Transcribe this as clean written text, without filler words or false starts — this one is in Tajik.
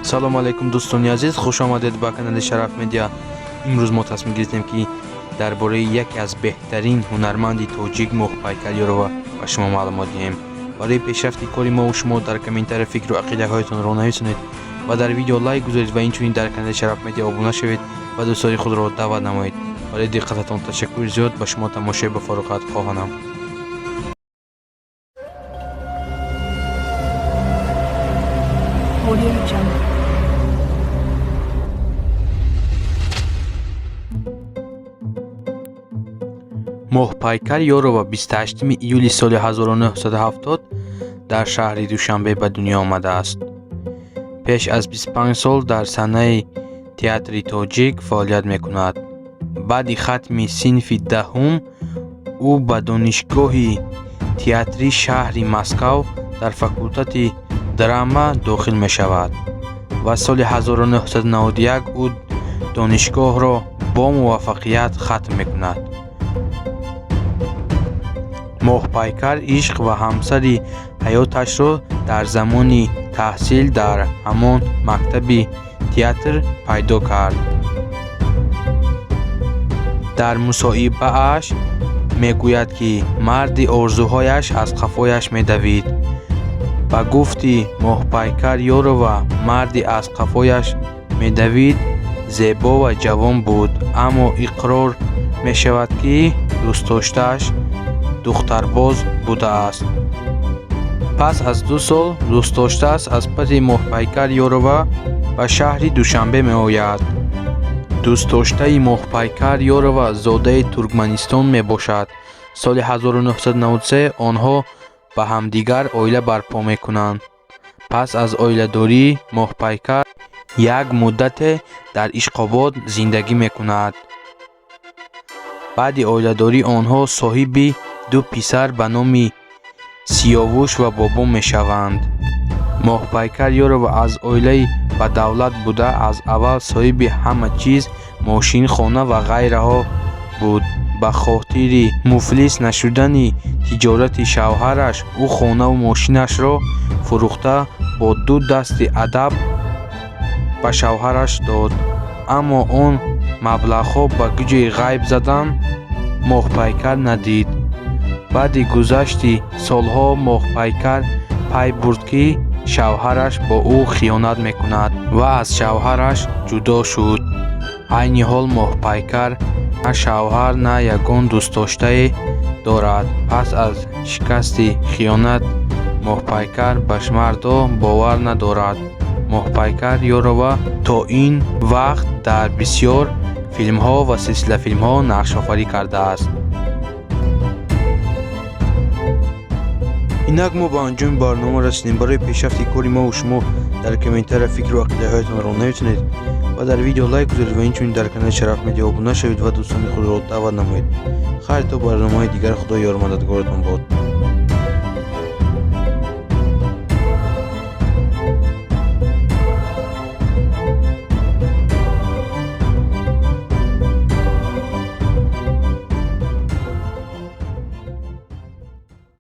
Салом алейкум, дӯстони азиз, хуш омадед ба канали Шараф Медиа. Имрӯз мо тасмим гирифтем, ки дар бораи яке аз беҳтарин ҳунарманди тоҷик Моҳпайкар Ёрова ба шумо маълумот диҳем. Барои пешрафти кори мову шумо дар комментария фикру ақидаҳоятонро нависонед ва дар видео лайк гузоред ва инчунин дар канали Шараф Медиа обуна шавед ва дӯстони худро даъват намоед. Барои диққататон ташаккури зиёд, ба шумо тамошои бофароғат хоҳонам. Audio Jungle. Моҳпайкар Ёрова 28 июли соли 1970 дар шаҳри Душанбе ба дунё омадааст. Пеш аз 25 сол дар саҳнаи театри тоҷик фаъолият мекунад. Баъди хатми синфи даҳум ӯ ба Донишгоҳи театрии шаҳри Москав дар факултети драма дохил мешавад ва соли 1991 ӯ донишгоҳро бо муваффақият хатм мекунад. Моҳпайкар ишқ ва ҳамсари ҳаёташро дар замони таҳсил дар ҳамон мактаби театр пайдо кард. Дар мусоҳибааш мегӯяд, ки марди орзуҳояш аз қафояш медавид. Ба гуфти Моҳпайкар Ёрова, марди аз қафояш медавид зебо ва ҷавон буд, аммо иқрор мешавад, ки дӯстдоштааш духтарбоз будааст. Пас аз 2 сол дӯстдоштааш аз паси Моҳпайкар Ёрова ба шаҳри Душанбе меояд. Дӯстдоштаи Моҳпайкар Ёрова зодаи Туркманистон мебошад. Соли 1993 онҳо ба ҳамдигар оила барпо мекунанд. Пас аз оиладорӣ Моҳпайкар як муддате дар Ишқобод зиндагӣ мекунад. Баъди оиладорӣ онҳо соҳиби ду писар ба номи Сиёвуш ва Бобо мешаванд. Моҳпайкар Ёрова аз оилаи бадавлат буда, аз аввал соҳиби ҳама чиз, мошин, хона ва ғайраҳо буд. Ба хотири муфлис нашудани тиҷорати шавҳараш ӯ хонаву мошинашро фурӯхта, бо ду дасти адаб ба шавҳараш дод. Аммо он маблағҳо ба куҷое ғайб задан Моҳпайкар надид. Баъди гузашти солҳо Моҳпайкар пай бурд, ки шавҳараш бо ӯ хиёнат мекунад ва аз шавҳараш ҷудо шуд. Айни ҳол Моҳпайкар на шавҳар, на ягон дӯстдоштае дорад. Пас аз шикасти хиёнат Моҳпайкар ба мардҳо бовар надорад. Моҳпайкар Ёрова то ин вақт дар бисёр филмҳо ва силсилафилмҳо нақшофарӣ кардааст. Инак мо ба анҷоми барнома расидем. Барои пешрафти кори мову шумо дар комментария фикру ақидаҳоятонро нависонед ва дар видео лайк гузоред ва инчунин дар канали Шараф Медиа обуна шавед ва дӯстони худро даъват намоед. Хайр, то барномаҳои дигар, Худо ёру мададгоратон бод.